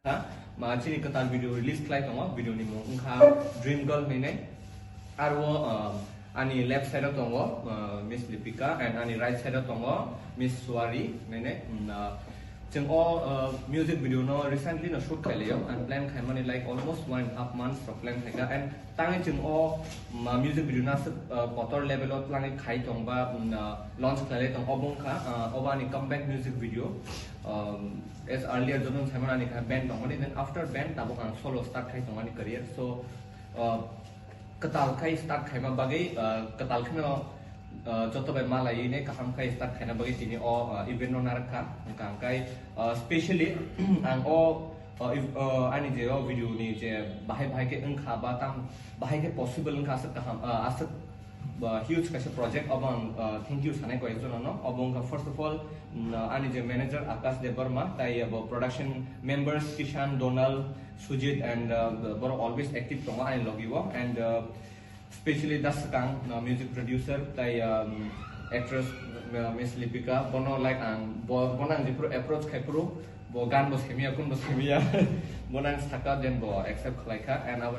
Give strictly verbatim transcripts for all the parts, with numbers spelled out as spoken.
Ha, ma chini kwtal video release khlai tongo, video ni mung wngkha Dream Girl hinwi. Aro, uh, ani left side o tongo, uh, Miss Lipika, and ani right side o tongo Miss Suari hinwi. Mm, uh, chwng o, uh, music video no recently no shoot khlai laio, and plan khaimani like almost one and a half months rok plan khaikha, and tangwi chwng o, ma, music video no aswk, uh, kotor level o twlangwi khai tongba, mm, uh, launch khlai lai tong, obo wngkha, uh, obo ani comeback music video. Um, as earlier joto saimano ani kha band tongmani, then after band tabuk ang solo start khai tongmani career. So, uh, kwtal khai start khaima bagwi, uh, kwtal kheno, uh, joto bai malaiwi ne kaham khai start khaina bagwi tini o, uh, event no narwkha. Hwnkha hwnkhe, uh, specially ang o, uh, if, uh, ani je o video ni je bahai bahai khe wngkha ba tam bahai khe possible wngkha aswk kaham, uh, aswk ba huge kaisa project, obo ang, uh, thank you sanai koi jono no. Obo wngkha first of all, mm, uh, ani je manager Akash Debbarma, tai abo production members Kishan, Donal, Sujit and, uh, borok always active tongo ani logi o, and, uh, specially da swkang, uh, music producer tai, um, actress, uh, Miss Lipika, bono like ang bo, bono ang jephuru approach khai phuru bo gan bo semiya, kun bo semiya, bono ang saka then bo accept khlai kha, and abo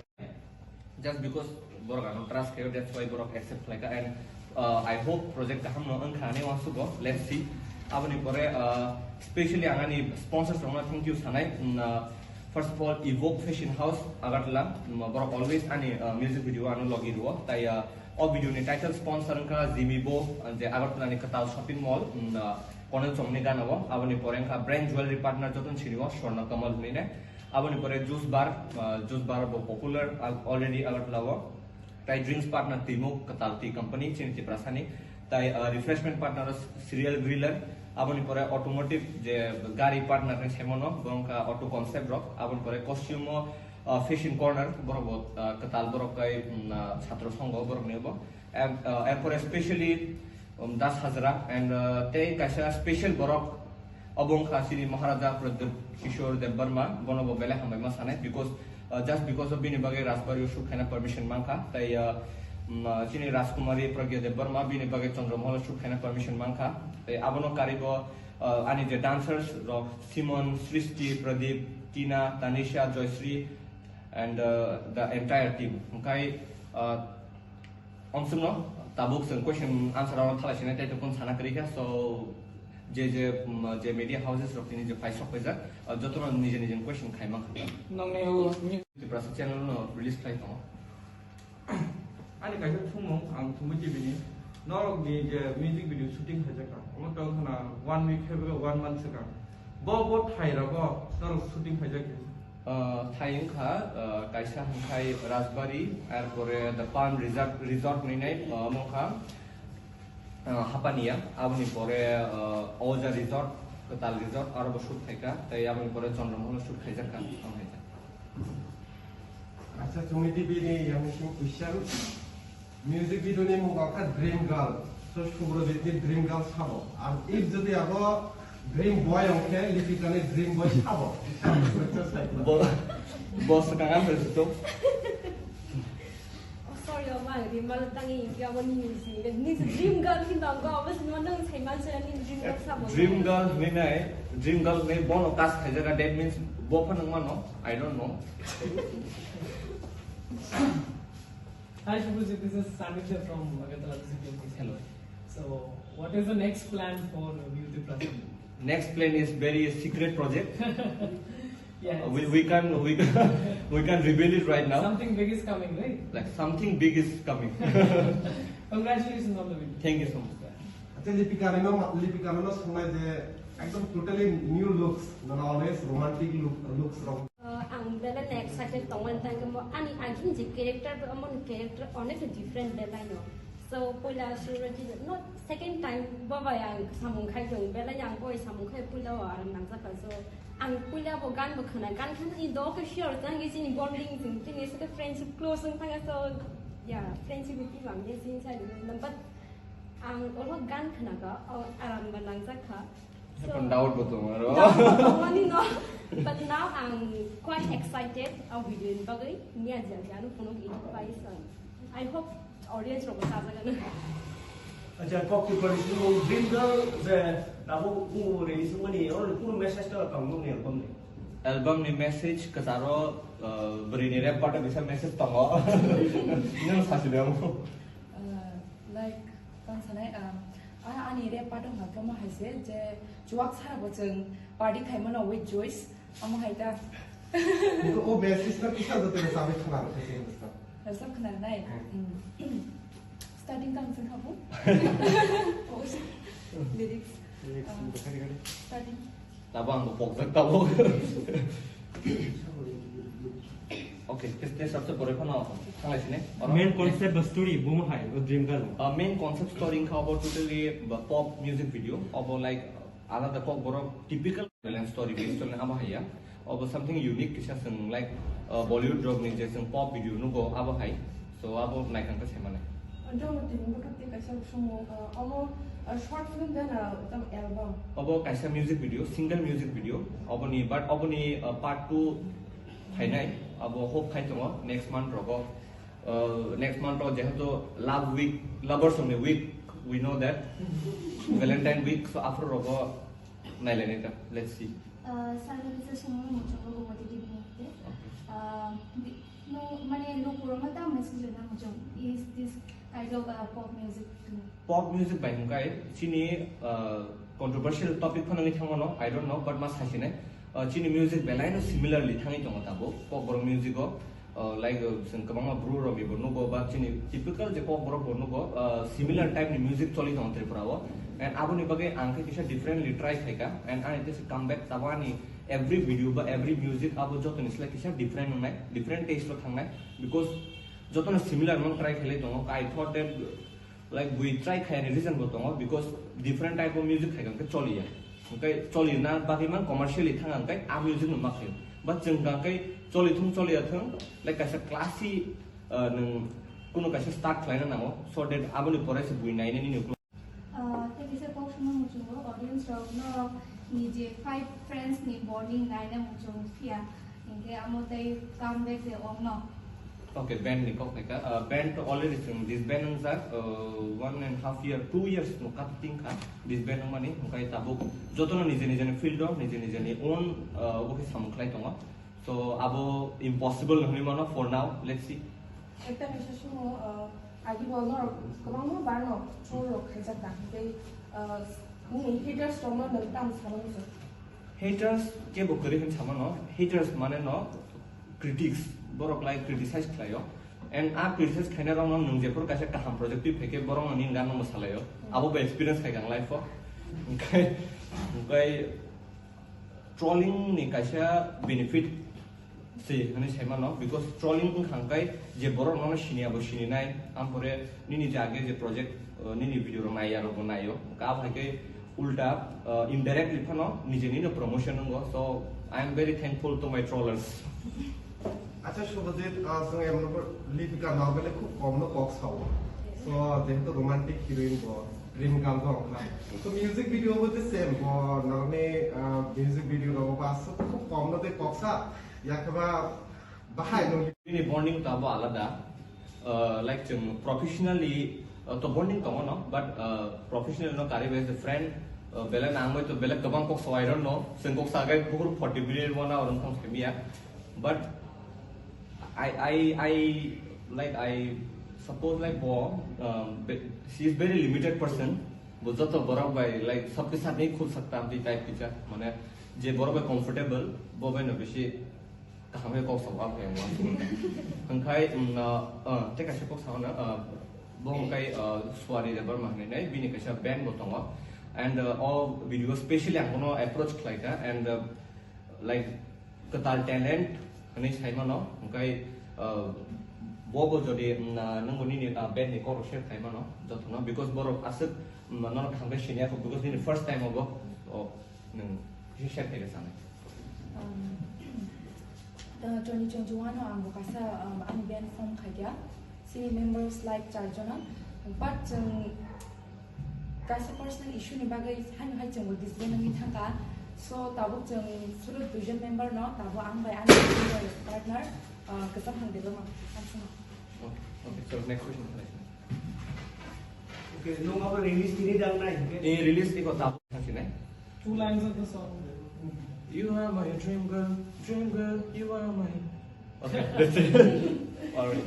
just because borok ano trust khayo, that's why borok accept khlaikha, and, uh, I hope project kaham no wngkha ani uansugo, let's see. Aboni pore, uh, specially ang ani sponsors rokno thank you sanai. Mm, uh, first of all, Evoke Fashion House, Agartala, mm, borok always ani, uh, music video ano logi rwo, tai, uh, o video ni title sponsor wngkha Jimmy Bo, uh, je Agartala ni kwtal shopping mall, mm, uh, Konel Chongni gana o. Aboni pore wngkha brand jewelry partner joton sini o Swarna Kamal hinwi ne. Aboni pore Juice Bar, ah, Juice Bar bo popular, ah, already Agartala o. Tai drinks partner Timuk, Kwtal Tea Company, chini Tiprasani. Tai, ah, refreshment partner o Serial Griller. Aboni pore automotive je gari partner ni semano, bo wngkha Auto Concept rok. Aboni pore costume o, ah, Fashion Corner, borok bo, ah, kwtal borok kai, mm, ah, chhatro songho borok ni bo. Em, ah, erpore specially, um, Das Hazra and, ah, tei kaisa special borok, obo wngkha chini Maharaja Pradyut Kishore Debbarma, bono bo belai hambai ma sanai, because, ah, just because of bini bagwi Rajbari o shoot khaina permission mankha, tai, ah, um, ah, chini Rajkumari Pragya Debbarma bini bagwi Chandramahal o shoot khaina permission mankha, tai abono karwi bo, ah, ani je dancers rok Simon, Srishti, Pradeep, Tina, Tanisha, Joyshri and, ah, the entire team. Hwnkhe, ah, Omswkno tabuk chwng question answer o thalai sinai tei tongkon sana kwrwi kha, so je je, um, je media houses rok tini je paisok paijak, uh, jotono nije nije question khai mankha. Nongni o Tiprasa channel no release khlai tongo. Ani kaisa thumung ang Thumui T V ni norok ni je music video shooting khaijak kha. Omo tong khna one week hai ba one month swkang. Bo bo thai rogo norok shooting khaijak kha. Uh, thai wngkha, uh, kaisa hwnkhai Rajbari, erpore The Palm Resort, Resort hinwi nai, uh, omo wngkha, uh, Hapania, aboni pore, uh, Oja Resort, Kwtal Resort, aro bo shoot khaikha, tei aboni pore Chandramahal shoot khaijakha, omo hai kha. Acha, Thumui T V ni yang sing question. Music video ni mung kha Dream Girl. So Subhrojit ni Dream Girl sabo. Ar if jodi abo Dream Boy ongkhe Lipika ni Dream Boy sabo. Bo, bo swkang ang to. Oh, sorry, oh, ma, Dream Girl tangi ingi abo ni ni si. Ni si Dream Girl ni bang ko, abo si no nang sai man sa ni Dream Girl sabo. Dream Girl ni nai, Dream Girl ni bono cast khai jaga, that means bo pha nang mano, I don't know. Hi, Shubhajit, this is Sanidhya from Agartala Music Locals. Hello. So, what is the next plan for Beauty Plus? Next plan is very secret project. Yeah, uh, we, we can we, we can reveal it right now. Something big is coming, right? Like something big is coming. Congratulations on the video. Thank you so much. Acha, Lipika no, Lipika no songnai je ekdom totally new looks, no always romantic look, looks rok. Uh, ang belai no excited tongmani tangkhe mo ani agini je character bo, omo ni character onek different belai no. So puila Surajit no second time bo bai ang samung khai tong, belai ang bo samung khai puila o aram nangjakha. So ang puila bo gan bo khna, gan khna ni do khe sure jang ge chini bonding jing chini se friendship close wng thang. So yeah, friendship ni bang ye sin sai no, but ang olo gan khna ka, o aram ba nangjakha. So, doubt bo tongo aro. Doubt bo tongo ani no. But now I'm quite excited a video ni bagwi. Niya ja ja no phone edit pai san. I hope audience rok sajagano. Acha, kok ki pari simo Dream Girl je nabo ku release mani or ku message to pang mo ne kom ne. Album ni message kwcharo, uh, bwrwi ni rap part o kisa message tongo. Nung sasi de amo. Uh, like, tong sanai, um, a-, ani rap part wngkha khe omo hai se je chuak sara bo chwng party khai mano with Joyce, omo hai ta. Niko o message no kisa joto ni sabai khna rw khe. Rajab khna nai. Hmm. Hmm. Starting kang sing khabu. Oh, lyrics. Lyrics, um, bukhari gari. Starting. Tabo ang bo pokjak tabo. Okay, kis ne sabse bore phano thanglai sine. Main concept ba story bumo hai o Dream Girl. Uh, main concept story wngkha abo totally ba pop music video. Abo like, uh, alada Kokborok typical Nagaland story based on abo hai ya. Abo something unique kisa chwng like, uh, Bollywood rok ni je chwng pop video nugo abo hai. So abo naikang khe sai mane. Jono tini bwkhak tei kaisa sumo, uh, omo, uh, short film de na tam album? Obo kaisa music video, single music video. Oboni, but oboni, uh, part two phainai. Abo hope khai tongo next month rogo. Uh, next month o jehetu Love Week, Lovers Only Week, we know that. Valentine Week, so after rogo nailainai ta. Let's see. Uh, sana bisa semua muncul ke rumah titi bingung. Okay. Uh, di, no, mane lo kurang mata message na muncul. Is this kind of, uh, pop music to me? Pop music bai hwnkhai chini, uh, controversial topic phano wngwi thangmano, I don't know, but ma saisinai. Uh, chini music belaino similarly thangwi tongo tabuk, Kokborok music o, uh, like, uh, chwng kwbangma bru rok bo nugo, ba chini typical je Kokborok bo nugo, uh, similar type ni music choli tongo Tripura o. And aboni bagwi ang khe kisa differently try khaikha, and ani tesa comeback tabo ani every video ba every music abo jotoni slai kisa different wngnai, different taste o thangnai, because jotono similar man try khailai tongo. I thought that, like, bui try khaiyani reason bo tongo, because different type of music khai khe choliya. Hwnkhe cholina bagwi man commercially thang hwnkhe a music no ma khaio. But chwng hwnkhe choli thung choliya thung, like, kaisa classy, uh, nwng kuno kaisa start khlaina nango, so that aboni pore se bui nainani ni uklo. Ah, tei kisa kok songma muchungo audience rok norok ni je five friends ni bonding naina muchung phiya, hinkhe amo tei comeback de ongno. Okay, band ni kok naikha. Ah, band to already chwng disband wngjak, ah, one and half year, two years no cutting kha disband wngmani, hwnkhe tabuk jotono nijeni nijeni field o nijeni nijeni own, ah, obo khe samung khlai tongo. So abo impossible hwnwi mano for now, let's see. Ekta kaisa sumo, ah, agi bo norok kwbangma bar no troll rok khaijak da, tei, ah, nini haters rok no nwng tamo sabo muchung? Haters kebo kwrwi hwn samano, haters mane no critics, borok lai criticize khlaio. And a criticize khainai rokno nwng jephuru kaisa kaham project twi phaikhe borokno nini ganno mwsalaio. Abo bo experience khaikha ang life o. Hwnkhe, hwnkhe trolling ni kaisa benefit se hwnwi sai mano, because trolling wngkha hwnkhe je borok nono sini abo sininai, ampore nini je age je project, uh, nini video rok naiya rok bo naio, hwnkhe abo hai khe ulta, uh, indirectly phano nijeni no promotion wngo. So I am very thankful to my trollers. Acha Subhajit, uh, chwng emno Lipika normally khub kom no kok sao. So jehetu romantic heroine bo, dream girl bo wngkha. So music video bo the same bo, norokni, uh, music video rok bo aswk khub kom no tei kok sa. Yakhe ba bahai no. Bini bonding to abo alada. Uh, like chwng professionally, uh, to bonding tongo no, but, uh, professionally no kari bai as a friend, uh, belai nang bai to belai kwbang kok sao, I don't know. Chwng kok sa gai bukur forty minute one hour wng thang se miya. But I, I, I, like, I suppose, like, bo, um, be-, she is very limited person. Bo joto borok bai, like, sabke saath nahi khul sakta, amti type kisa. Mane, je borok bai comfortable, bo bai no bisi kaham khe kok sao, abo yang uansuk. Hwnkhe, um, uh, uh, tei kaisa kok sao na, uh, bo hwnkhe, uh, Suari Debbarma hinwi nai, bini kaisa band bo tongo. And, uh, o video specially ang bono approach khlai kha, and, uh, like, kwtal talent hwnwi sai mano, hwnkhe, uh, bo bo jodi, um, uh, nwng bo nini, uh, band ni kok rok share khai mano, jotono, because borok aswk, um, nono kaham khe siniya kho, because nini first time obo, o, nwng kisa share khai rw sanai. Um, uh, twenty twenty-one o ang bo kaisa, um, ani band form khai kha, chini members like char jona, but chwng kaisa personal issue ni bagwi haino hai chwngbo disband wngwi thangkha. So, tabuk chwng suru duijon member no, tabuk ang bai ani partner, uh, Kwcham Hang Debbarma. Thanks. Okay, okay, so next question. Okay, nung abo release tini dang nai, okay? Eh, release iko tabuk thangsinai. Two lines of the song. You are my dream girl, dream girl, you are my. Okay, that's it. All right.